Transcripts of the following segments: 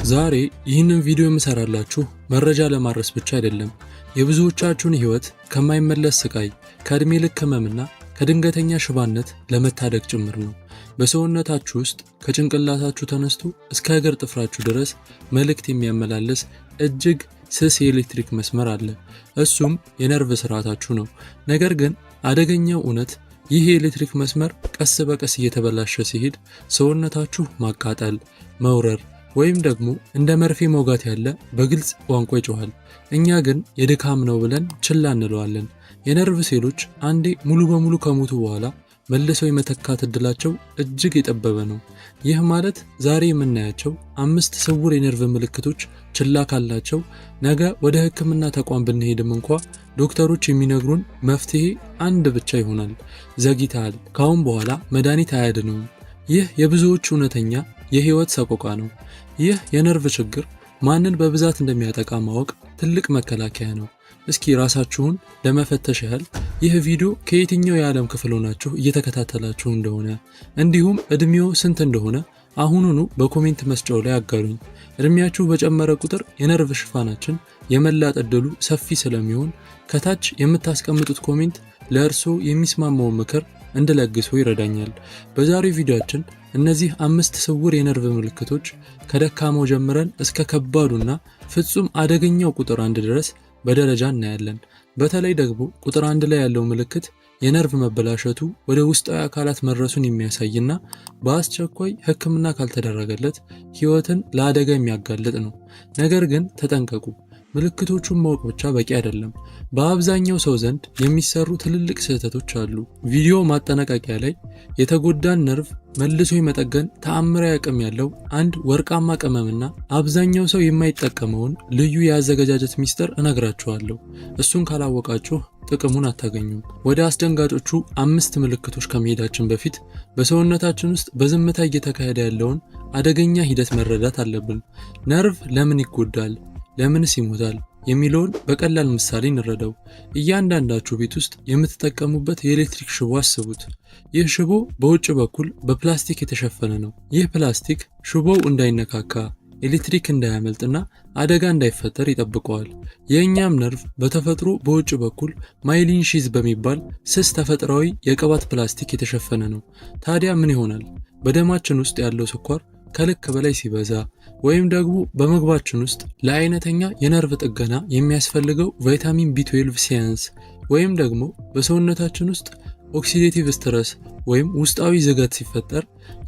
ዛሬ ይህንን ቪዲዮ የምሰራላችሁ መረጃ ለማድረስ ብቻ አይደለም። የብዙዎቻችሁን ሕይወት ከማይመለስ ስቃይ፣ ከዕድሜ ልክ ህመምና ከድንገተኛ ሽባነት ለመታደግ ጭምር ነው። በሰውነታችሁ ውስጥ ከጭንቅላታችሁ ተነስቶ እስከ እግር ጥፍራችሁ ድረስ መልእክት የሚያመላልስ እጅግ ስስ የኤሌክትሪክ መስመር አለ። እሱም የነርቭ ስርዓታችሁ ነው። ነገር ግን አደገኛው እውነት ይህ የኤሌክትሪክ መስመር ቀስ በቀስ እየተበላሸ ሲሄድ ሰውነታችሁ ማቃጠል፣ መውረር ወይም ደግሞ እንደ መርፌ መውጋት ያለ በግልጽ ቋንቋ ይጮሃል። እኛ ግን የድካም ነው ብለን ችላ እንለዋለን። የነርቭ ሴሎች አንዴ ሙሉ በሙሉ ከሞቱ በኋላ መልሰው የመተካት እድላቸው እጅግ የጠበበ ነው። ይህ ማለት ዛሬ የምናያቸው አምስት ስውር የነርቭ ምልክቶች ችላ ካልናቸው ነገ ወደ ሕክምና ተቋም ብንሄድም እንኳ ዶክተሮች የሚነግሩን መፍትሄ አንድ ብቻ ይሆናል፦ ዘግይተሃል፣ ካሁን በኋላ መድኃኒት አያድነውም። ይህ የብዙዎች እውነተኛ የህይወት ሰቆቃ ነው። ይህ የነርቭ ችግር ማንን በብዛት እንደሚያጠቃ ማወቅ ትልቅ መከላከያ ነው። እስኪ ራሳችሁን ለመፈተሽ ያህል ይህ ቪዲዮ ከየትኛው የዓለም ክፍል ሆናችሁ እየተከታተላችሁ እንደሆነ እንዲሁም እድሜዎ ስንት እንደሆነ አሁኑኑ በ comment መስጫው ላይ አጋሩኝ። እድሜያችሁ በጨመረ ቁጥር የነርቭ ሽፋናችን የመላጥ ዕድሉ ሰፊ ስለሚሆን ከታች የምታስቀምጡት comment ለእርስዎ የሚስማማውን ምክር እንድለግሶ ይረዳኛል። በዛሬው ቪዲዮአችን እነዚህ አምስት ስውር የነርቭ ምልክቶች ከደካማው ጀምረን እስከ ከባዱና ፍጹም አደገኛው ቁጥር 1 ድረስ በደረጃ እናያለን። በተለይ ደግሞ ቁጥር 1 ላይ ያለው ምልክት የነርቭ መበላሸቱ ወደ ውስጣዊ አካላት መድረሱን የሚያሳይና በአስቸኳይ ሕክምና ካልተደረገለት ሕይወትን ለአደጋ የሚያጋልጥ ነው። ነገር ግን ተጠንቀቁ። ምልክቶቹን ማወቅ ብቻ በቂ አይደለም። በአብዛኛው ሰው ዘንድ የሚሰሩ ትልልቅ ስህተቶች አሉ። ቪዲዮ ማጠናቀቂያ ላይ የተጎዳን ነርቭ መልሶ የመጠገን ተአምራዊ አቅም ያለው አንድ ወርቃማ ቅመምና አብዛኛው ሰው የማይጠቀመውን ልዩ የአዘገጃጀት ሚስጥር እነግራችኋለሁ። እሱን ካላወቃችሁ ጥቅሙን አታገኙም። ወደ አስደንጋጮቹ አምስት ምልክቶች ከመሄዳችን በፊት በሰውነታችን ውስጥ በዝምታ እየተካሄደ ያለውን አደገኛ ሂደት መረዳት አለብን። ነርቭ ለምን ይጎዳል? ለምንስ ይሞታል? የሚለውን በቀላል ምሳሌ እንረዳው። እያንዳንዳችሁ ቤት ውስጥ የምትጠቀሙበት የኤሌክትሪክ ሽቦ አስቡት። ይህ ሽቦ በውጭ በኩል በፕላስቲክ የተሸፈነ ነው። ይህ ፕላስቲክ ሽቦው እንዳይነካካ፣ ኤሌክትሪክ እንዳያመልጥና አደጋ እንዳይፈጠር ይጠብቀዋል። የእኛም ነርቭ በተፈጥሮ በውጭ በኩል myelin sheath በሚባል ስስ ተፈጥሯዊ የቅባት ፕላስቲክ የተሸፈነ ነው። ታዲያ ምን ይሆናል? በደማችን ውስጥ ያለው ስኳር ከልክ በላይ ሲበዛ ወይም ደግሞ በምግባችን ውስጥ ለአይነተኛ የነርቭ ጥገና የሚያስፈልገው ቫይታሚን ቢ12 ሲያንስ ወይም ደግሞ በሰውነታችን ውስጥ oxidative stress ወይም ውስጣዊ ዝገት ሲፈጠር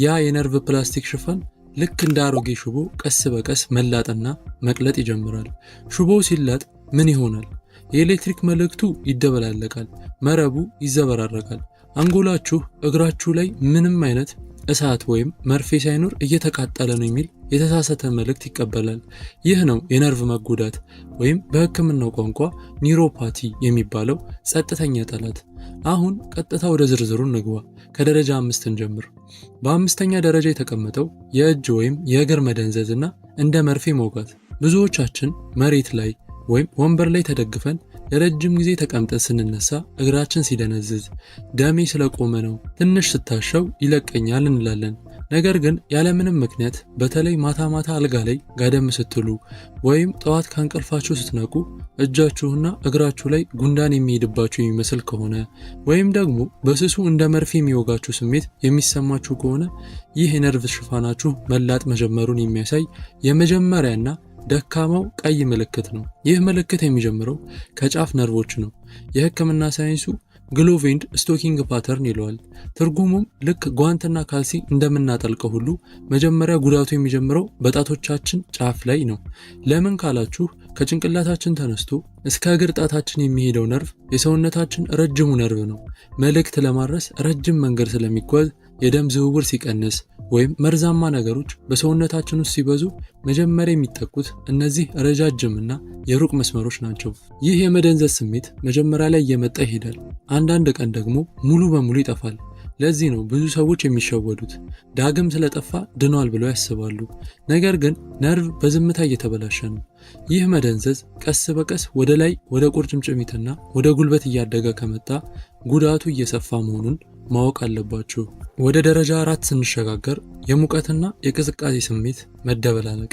ያ የነርቭ ፕላስቲክ ሽፋን ልክ እንደ አሮጌ ሽቦ ቀስ በቀስ መላጥና መቅለጥ ይጀምራል። ሽቦው ሲላጥ ምን ይሆናል? የኤሌክትሪክ መልእክቱ ይደበላለቃል፣ መረቡ ይዘበራረቃል። አንጎላችሁ እግራችሁ ላይ ምንም አይነት እሳት ወይም መርፌ ሳይኖር እየተቃጠለ ነው የሚል የተሳሳተ መልእክት ይቀበላል። ይህ ነው የነርቭ መጎዳት ወይም በሕክምናው ቋንቋ neuropathy የሚባለው ጸጥተኛ ጠላት። አሁን ቀጥታ ወደ ዝርዝሩ እንግባ። ከደረጃ 5 እንጀምር። በአምስተኛ ደረጃ የተቀመጠው የእጅ ወይም የእግር መደንዘዝ እና እንደ መርፌ መውጋት። ብዙዎቻችን መሬት ላይ ወይም ወንበር ላይ ተደግፈን ለረጅም ጊዜ ተቀምጠን ስንነሳ እግራችን ሲደነዝዝ ደሜ ስለቆመ ነው፣ ትንሽ ስታሸው ይለቀኛል እንላለን። ነገር ግን ያለምንም ምክንያት በተለይ ማታ ማታ አልጋ ላይ ጋደም ስትሉ ወይም ጠዋት ከእንቅልፋችሁ ስትነቁ እጃችሁና እግራችሁ ላይ ጉንዳን የሚሄድባችሁ የሚመስል ከሆነ ወይም ደግሞ በስሱ እንደ መርፌ የሚወጋችሁ ስሜት የሚሰማችሁ ከሆነ ይህ የነርቭ ሽፋናችሁ መላጥ መጀመሩን የሚያሳይ የመጀመሪያና ደካማው ቀይ ምልክት ነው። ይህ ምልክት የሚጀምረው ከጫፍ ነርቮች ነው። የሕክምና ሳይንሱ glove and stocking pattern ይለዋል። ትርጉሙም ልክ ጓንትና ካልሲ እንደምናጠልቀው ሁሉ መጀመሪያ ጉዳቱ የሚጀምረው በጣቶቻችን ጫፍ ላይ ነው። ለምን ካላችሁ ከጭንቅላታችን ተነስቶ እስከ እግር ጣታችን የሚሄደው ነርቭ የሰውነታችን ረጅሙ ነርቭ ነው። መልእክት ለማድረስ ረጅም መንገድ ስለሚጓዝ የደም ዝውውር ሲቀንስ ወይም መርዛማ ነገሮች በሰውነታችን ውስጥ ሲበዙ መጀመሪያ የሚጠቁት እነዚህ ረጃጅምና የሩቅ መስመሮች ናቸው። ይህ የመደንዘዝ ስሜት መጀመሪያ ላይ እየመጣ ይሄዳል። አንዳንድ ቀን ደግሞ ሙሉ በሙሉ ይጠፋል። ለዚህ ነው ብዙ ሰዎች የሚሸወዱት። ዳግም ስለጠፋ ድኗል ብለው ያስባሉ። ነገር ግን ነርቭ በዝምታ እየተበላሸ ነው። ይህ መደንዘዝ ቀስ በቀስ ወደ ላይ ወደ ቁርጭምጭሚትና ወደ ጉልበት እያደገ ከመጣ ጉዳቱ እየሰፋ መሆኑን ማወቅ አለባችሁ። ወደ ደረጃ 4 ስንሸጋገር የሙቀትና የቅዝቃዜ ስሜት መደበላለቅ።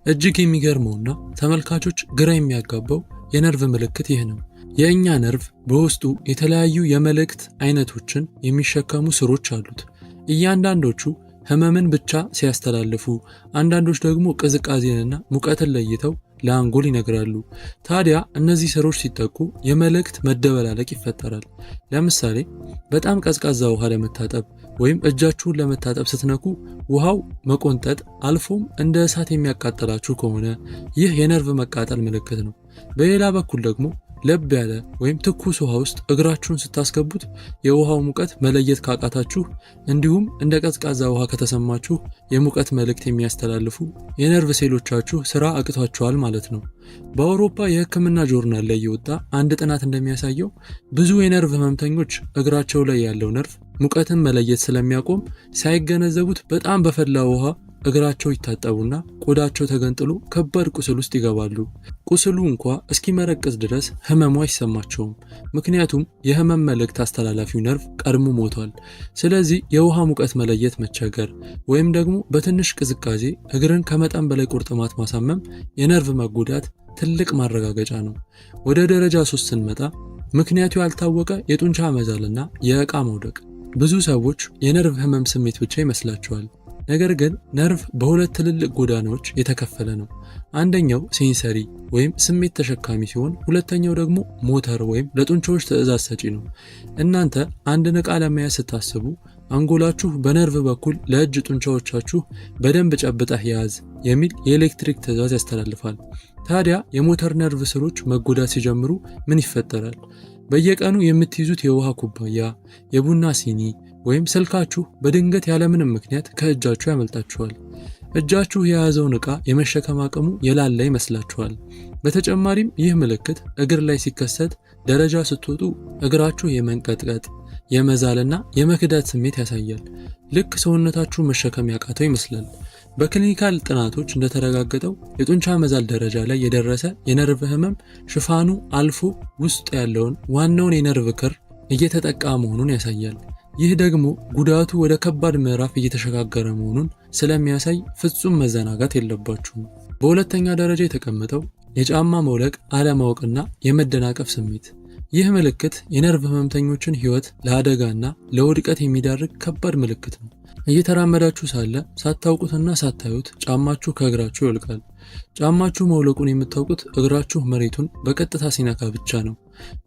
እጅግ የሚገርመውና ተመልካቾች ግራ የሚያጋባው የነርቭ ምልክት ይህ ነው። የእኛ ነርቭ በውስጡ የተለያዩ የመልእክት አይነቶችን የሚሸከሙ ስሮች አሉት። እያንዳንዶቹ ህመምን ብቻ ሲያስተላልፉ፣ አንዳንዶች ደግሞ ቅዝቃዜንና ሙቀትን ለይተው ለአንጎል ይነግራሉ። ታዲያ እነዚህ ስሮች ሲጠቁ የመልእክት መደበላለቅ ይፈጠራል። ለምሳሌ በጣም ቀዝቃዛ ውሃ ለመታጠብ ወይም እጃችሁን ለመታጠብ ስትነኩ ውሃው መቆንጠጥ አልፎም እንደ እሳት የሚያቃጥላችሁ ከሆነ ይህ የነርቭ መቃጠል ምልክት ነው። በሌላ በኩል ደግሞ ለብ ያለ ወይም ትኩስ ውሃ ውስጥ እግራችሁን ስታስገቡት የውሃው ሙቀት መለየት ካቃታችሁ፣ እንዲሁም እንደ ቀዝቃዛ ውሃ ከተሰማችሁ የሙቀት መልእክት የሚያስተላልፉ የነርቭ ሴሎቻችሁ ስራ አቅቷቸዋል ማለት ነው። በአውሮፓ የሕክምና ጆርናል ላይ የወጣ አንድ ጥናት እንደሚያሳየው ብዙ የነርቭ ህመምተኞች እግራቸው ላይ ያለው ነርቭ ሙቀትን መለየት ስለሚያቆም ሳይገነዘቡት በጣም በፈላ ውሃ እግራቸው ይታጠቡና ቆዳቸው ተገንጥሎ ከባድ ቁስል ውስጥ ይገባሉ። ቁስሉ እንኳ እስኪመረቅዝ ድረስ ህመሙ አይሰማቸውም። ምክንያቱም የህመም መልእክት አስተላላፊው ነርቭ ቀድሞ ሞቷል። ስለዚህ የውሃ ሙቀት መለየት መቸገር ወይም ደግሞ በትንሽ ቅዝቃዜ እግርን ከመጠን በላይ ቁርጥማት ማሳመም የነርቭ መጎዳት ትልቅ ማረጋገጫ ነው። ወደ ደረጃ 3 ስንመጣ ምክንያቱ ያልታወቀ የጡንቻ መዛልና የዕቃ መውደቅ። ብዙ ሰዎች የነርቭ ህመም ስሜት ብቻ ይመስላቸዋል። ነገር ግን ነርቭ በሁለት ትልልቅ ጎዳናዎች የተከፈለ ነው። አንደኛው sensory ወይም ስሜት ተሸካሚ ሲሆን፣ ሁለተኛው ደግሞ motor ወይም ለጡንቻዎች ትዕዛዝ ሰጪ ነው። እናንተ አንድን ዕቃ ለመያዝ ስታስቡ አንጎላችሁ በነርቭ በኩል ለእጅ ጡንቻዎቻችሁ በደንብ ጨብጠህ ያዝ የሚል የኤሌክትሪክ ትዕዛዝ ያስተላልፋል። ታዲያ የሞተር ነርቭ ስሮች መጎዳት ሲጀምሩ ምን ይፈጠራል? በየቀኑ የምትይዙት የውሃ ኩባያ፣ የቡና ሲኒ ወይም ስልካችሁ በድንገት ያለምንም ምክንያት ከእጃችሁ ያመልጣችኋል። እጃችሁ የያዘውን ዕቃ የመሸከም አቅሙ የላላ ይመስላችኋል። በተጨማሪም ይህ ምልክት እግር ላይ ሲከሰት ደረጃ ስትወጡ እግራችሁ የመንቀጥቀጥ፣ የመዛልና የመክዳት ስሜት ያሳያል። ልክ ሰውነታችሁ መሸከም ያቃተው ይመስላል። በ clinical ጥናቶች እንደተረጋገጠው የጡንቻ መዛል ደረጃ ላይ የደረሰ የነርቭ ህመም ሽፋኑ አልፎ ውስጥ ያለውን ዋናውን የነርቭ ክር እየተጠቃ መሆኑን ያሳያል። ይህ ደግሞ ጉዳቱ ወደ ከባድ ምዕራፍ እየተሸጋገረ መሆኑን ስለሚያሳይ ፍጹም መዘናጋት የለባችሁም። በሁለተኛ ደረጃ የተቀመጠው የጫማ መውለቅ አለማወቅና የመደናቀፍ ስሜት። ይህ ምልክት የነርቭ ህመምተኞችን ህይወት ለአደጋና ለውድቀት የሚዳርግ ከባድ ምልክት ነው። እየተራመዳችሁ ሳለ ሳታውቁትና ሳታዩት ጫማችሁ ከእግራችሁ ይወልቃል። ጫማችሁ መውለቁን የምታውቁት እግራችሁ መሬቱን በቀጥታ ሲነካ ብቻ ነው።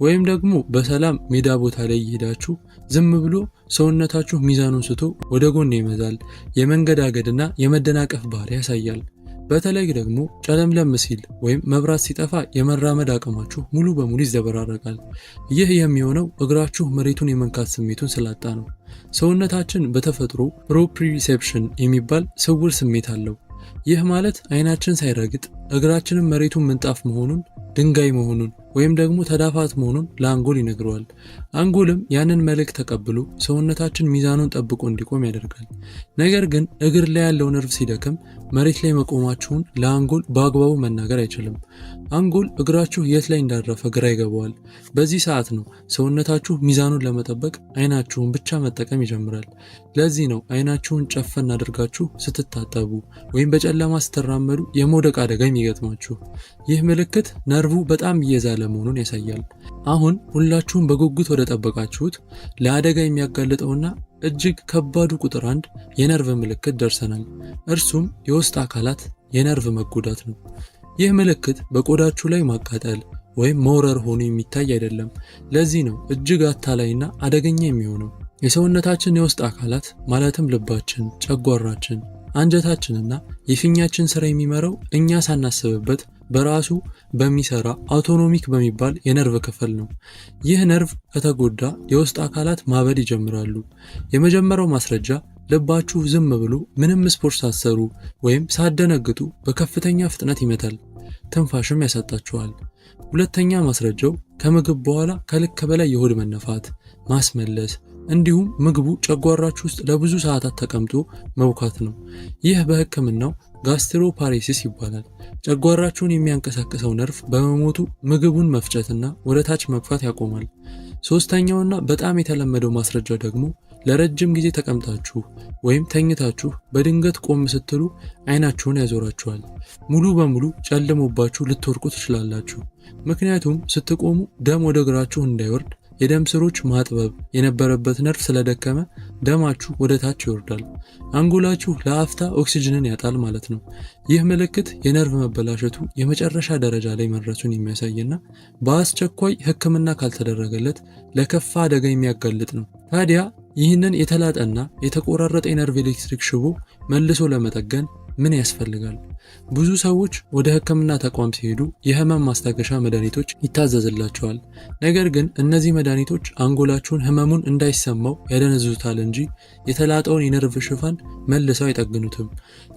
ወይም ደግሞ በሰላም ሜዳ ቦታ ላይ እየሄዳችሁ ዝም ብሎ ሰውነታችሁ ሚዛኑን ስቶ ወደ ጎን ይመዛል። የመንገዳገድና የመደናቀፍ ባህሪ ያሳያል። በተለይ ደግሞ ጨለምለም ሲል ወይም መብራት ሲጠፋ የመራመድ አቅማችሁ ሙሉ በሙሉ ይዘበራረቃል። ይህ የሚሆነው እግራችሁ መሬቱን የመንካት ስሜቱን ስላጣ ነው። ሰውነታችን በተፈጥሮ proprioception የሚባል ስውር ስሜት አለው። ይህ ማለት አይናችን ሳይረግጥ እግራችንን መሬቱን ምንጣፍ መሆኑን፣ ድንጋይ መሆኑን ወይም ደግሞ ተዳፋት መሆኑን ለአንጎል ይነግረዋል። አንጎልም ያንን መልእክት ተቀብሎ ሰውነታችን ሚዛኑን ጠብቆ እንዲቆም ያደርጋል። ነገር ግን እግር ላይ ያለው ነርቭ ሲደክም መሬት ላይ መቆማችሁን ለአንጎል በአግባቡ መናገር አይችልም። አንጎል እግራችሁ የት ላይ እንዳረፈ ግራ ይገባዋል። በዚህ ሰዓት ነው ሰውነታችሁ ሚዛኑን ለመጠበቅ አይናችሁን ብቻ መጠቀም ይጀምራል። ለዚህ ነው አይናችሁን ጨፈን አድርጋችሁ ስትታጠቡ ወይም በጨለማ ስትራመዱ የመውደቅ አደጋ የሚገጥማችሁ። ይህ ምልክት ነርቡ በጣም እየዛለ መሆኑን ያሳያል። አሁን ሁላችሁም በጉጉት ወደ ጠበቃችሁት ለአደጋ የሚያጋልጠውና እጅግ ከባዱ ቁጥር 1 የነርቭ ምልክት ደርሰናል። እርሱም የውስጥ አካላት የነርቭ መጎዳት ነው። ይህ ምልክት በቆዳችሁ ላይ ማቃጠል ወይም መውረር ሆኖ የሚታይ አይደለም። ለዚህ ነው እጅግ አታላይና አደገኛ የሚሆነው። የሰውነታችን የውስጥ አካላት ማለትም ልባችን፣ ጨጓራችን፣ አንጀታችንና የፊኛችን ስራ የሚመራው እኛ ሳናስብበት በራሱ በሚሰራ autonomic በሚባል የነርቭ ክፍል ነው። ይህ ነርቭ ከተጎዳ የውስጥ አካላት ማበድ ይጀምራሉ። የመጀመሪያው ማስረጃ ልባችሁ ዝም ብሎ ምንም ስፖርት ሳትሰሩ ወይም ሳትደነግጡ በከፍተኛ ፍጥነት ይመታል፣ ትንፋሽም ያሳጣችኋል። ሁለተኛ ማስረጃው ከምግብ በኋላ ከልክ በላይ የሆድ መነፋት፣ ማስመለስ እንዲሁም ምግቡ ጨጓራችሁ ውስጥ ለብዙ ሰዓታት ተቀምጦ መቡካት ነው። ይህ በሕክምናው gastroparesis ይባላል። ጨጓራችሁን የሚያንቀሳቅሰው ነርቭ በመሞቱ ምግቡን መፍጨትና ወደ ታች መግፋት ያቆማል። ሶስተኛውና በጣም የተለመደው ማስረጃ ደግሞ ለረጅም ጊዜ ተቀምጣችሁ ወይም ተኝታችሁ በድንገት ቆም ስትሉ አይናችሁን ያዞራችኋል። ሙሉ በሙሉ ጨልሞባችሁ ልትወድቁ ትችላላችሁ። ምክንያቱም ስትቆሙ ደም ወደ እግራችሁ እንዳይወርድ የደም ስሮች ማጥበብ የነበረበት ነርቭ ስለደከመ ደማችሁ ወደ ታች ይወርዳል። አንጎላችሁ ለአፍታ ኦክሲጅንን ያጣል ማለት ነው። ይህ ምልክት የነርቭ መበላሸቱ የመጨረሻ ደረጃ ላይ መድረሱን የሚያሳይና በአስቸኳይ ሕክምና ካልተደረገለት ለከፋ አደጋ የሚያጋልጥ ነው። ታዲያ ይህንን የተላጠና የተቆራረጠ የነርቭ ኤሌክትሪክ ሽቦ መልሶ ለመጠገን ምን ያስፈልጋል? ብዙ ሰዎች ወደ ሕክምና ተቋም ሲሄዱ የህመም ማስታገሻ መድኃኒቶች ይታዘዝላቸዋል። ነገር ግን እነዚህ መድኃኒቶች አንጎላችሁን ህመሙን እንዳይሰማው ያደነዝዙታል እንጂ የተላጠውን የነርቭ ሽፋን መልሰው አይጠግኑትም።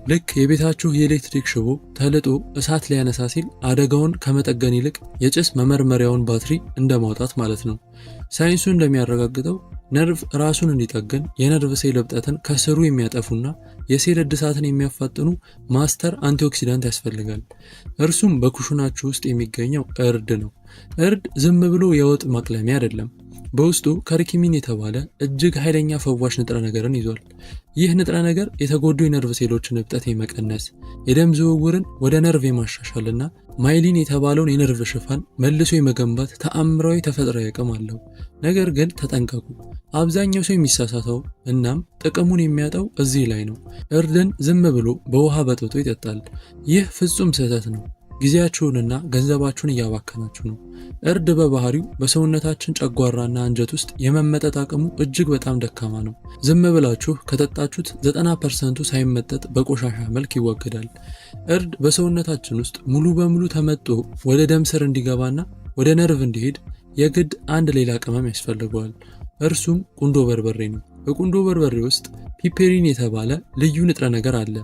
ልክ የቤታችሁ የኤሌክትሪክ ሽቦ ተልጦ እሳት ሊያነሳ ሲል አደጋውን ከመጠገን ይልቅ የጭስ መመርመሪያውን ባትሪ እንደማውጣት ማለት ነው። ሳይንሱ እንደሚያረጋግጠው ነርቭ ራሱን እንዲጠግን የነርቭ ሴል እብጠትን ከስሩ የሚያጠፉና የሴል እድሳትን የሚያፋጥኑ master antioxidant ያስፈልጋል። እርሱም በኩሽናችሁ ውስጥ የሚገኘው እርድ ነው። እርድ ዝም ብሎ የወጥ ማቅለሚያ አይደለም። በውስጡ curcumin የተባለ እጅግ ኃይለኛ ፈዋሽ ንጥረ ነገርን ይዟል። ይህ ንጥረ ነገር የተጎዱ የነርቭ ሴሎችን እብጠት የመቀነስ፣ የደም ዝውውርን ወደ ነርቭ የማሻሻልና myelin የተባለውን የነርቭ ሽፋን መልሶ የመገንባት ተአምራዊ ተፈጥሯዊ አቅም አለው። ነገር ግን ተጠንቀቁ። አብዛኛው ሰው የሚሳሳተው እናም ጥቅሙን የሚያጣው እዚህ ላይ ነው። እርድን ዝም ብሎ በውሃ በጥብጦ ይጠጣል። ይህ ፍጹም ስህተት ነው። ጊዜያችሁንና ገንዘባችሁን እያባከናችሁ ነው። እርድ በባህሪው በሰውነታችን ጨጓራና አንጀት ውስጥ የመመጠጥ አቅሙ እጅግ በጣም ደካማ ነው። ዝም ብላችሁ ከጠጣችሁት 90% ሳይመጠጥ በቆሻሻ መልክ ይወገዳል። እርድ በሰውነታችን ውስጥ ሙሉ በሙሉ ተመጦ ወደ ደም ስር እንዲገባና ወደ ነርቭ እንዲሄድ የግድ አንድ ሌላ ቅመም ያስፈልገዋል። እርሱም ቁንዶ በርበሬ ነው። በቁንዶ በርበሬ ውስጥ piperine የተባለ ልዩ ንጥረ ነገር አለ።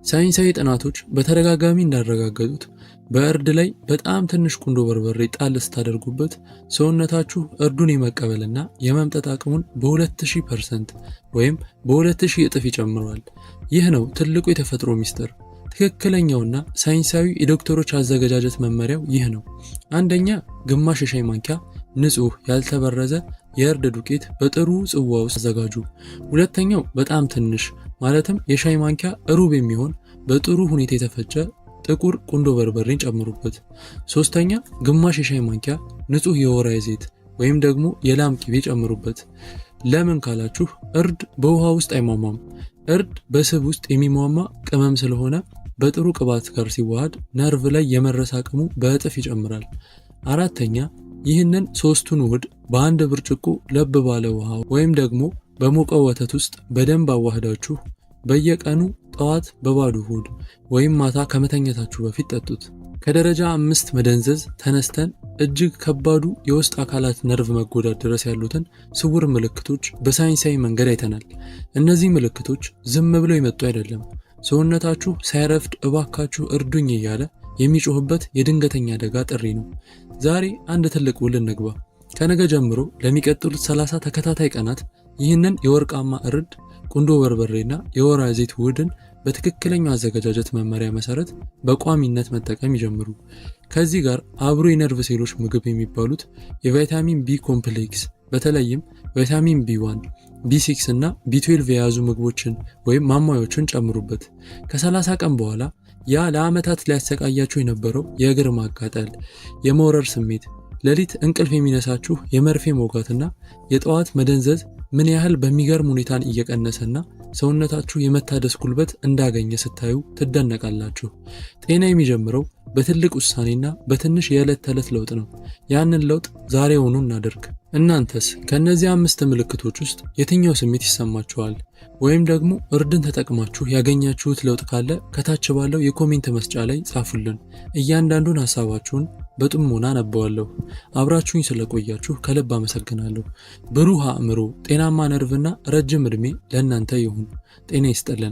ሳይንሳዊ ጥናቶች በተደጋጋሚ እንዳረጋገጡት በእርድ ላይ በጣም ትንሽ ቁንዶ በርበሬ ጣል ስታደርጉበት ሰውነታችሁ እርዱን የመቀበልና የመምጠጥ አቅሙን በ2000% ወይም በ2000 እጥፍ ይጨምረዋል። ይህ ነው ትልቁ የተፈጥሮ ሚስጥር። ትክክለኛውና ሳይንሳዊ የዶክተሮች አዘገጃጀት መመሪያው ይህ ነው። አንደኛ፣ ግማሽ የሻይ ማንኪያ ንጹህ ያልተበረዘ የእርድ ዱቄት በጥሩ ጽዋ ውስጥ አዘጋጁ። ሁለተኛው፣ በጣም ትንሽ ማለትም የሻይ ማንኪያ ሩብ የሚሆን በጥሩ ሁኔታ የተፈጨ ጥቁር ቁንዶ በርበሬን ጨምሩበት። ሶስተኛ፣ ግማሽ የሻይ ማንኪያ ንጹህ የወይራ ዘይት ወይም ደግሞ የላም ቅቤ ጨምሩበት። ለምን ካላችሁ እርድ በውሃ ውስጥ አይሟሟም። እርድ በስብ ውስጥ የሚሟሟ ቅመም ስለሆነ በጥሩ ቅባት ጋር ሲዋሃድ ነርቭ ላይ የመድረስ አቅሙ በእጥፍ ይጨምራል። አራተኛ፣ ይህንን ሶስቱን ውህድ በአንድ ብርጭቆ ለብ ባለ ውሃ ወይም ደግሞ በሞቀ ወተት ውስጥ በደንብ አዋህዳችሁ በየቀኑ ጠዋት በባዶ ሆድ ወይም ማታ ከመተኛታችሁ በፊት ጠጡት። ከደረጃ 5 መደንዘዝ ተነስተን እጅግ ከባዱ የውስጥ አካላት ነርቭ መጎዳት ድረስ ያሉትን ስውር ምልክቶች በሳይንሳዊ መንገድ አይተናል። እነዚህ ምልክቶች ዝም ብለው የመጡ አይደለም። ሰውነታችሁ ሳይረፍድ እባካችሁ እርዱኝ እያለ የሚጮህበት የድንገተኛ አደጋ ጥሪ ነው። ዛሬ አንድ ትልቅ ውል እንግባ። ከነገ ጀምሮ ለሚቀጥሉት 30 ተከታታይ ቀናት ይህንን የወርቃማ እርድ፣ ቁንዶ በርበሬና የወይራ ዘይት ውህድን በትክክለኛው አዘገጃጀት መመሪያ መሰረት በቋሚነት መጠቀም ይጀምሩ። ከዚህ ጋር አብሮ የነርቭ ሴሎች ምግብ የሚባሉት የቫይታሚን B complex በተለይም ቫይታሚን B1፣ B6 እና B12 የያዙ ምግቦችን ወይም ማሟያዎችን ጨምሩበት። ከ30 ቀን በኋላ ያ ለዓመታት ሊያሰቃያችሁ የነበረው የእግር ማቃጠል፣ የመውረር ስሜት፣ ሌሊት እንቅልፍ የሚነሳችሁ የመርፌ መውጋትና የጠዋት መደንዘዝ ምን ያህል በሚገርም ሁኔታን እየቀነሰና ሰውነታችሁ የመታደስ ጉልበት እንዳገኘ ስታዩ ትደነቃላችሁ። ጤና የሚጀምረው በትልቅ ውሳኔና በትንሽ የዕለት ተዕለት ለውጥ ነው። ያንን ለውጥ ዛሬውኑ እናደርግ። እናንተስ ከእነዚህ አምስት ምልክቶች ውስጥ የትኛው ስሜት ይሰማችኋል? ወይም ደግሞ እርድን ተጠቅማችሁ ያገኛችሁት ለውጥ ካለ ከታች ባለው የ comment መስጫ ላይ ጻፉልን። እያንዳንዱን ሀሳባችሁን በጥሞና አነበዋለሁ። አብራችሁኝ ስለቆያችሁ ከልብ አመሰግናለሁ። ብሩህ አእምሮ፣ ጤናማ ነርቭና ረጅም ዕድሜ ለእናንተ ይሁን። ጤና ይስጥልን።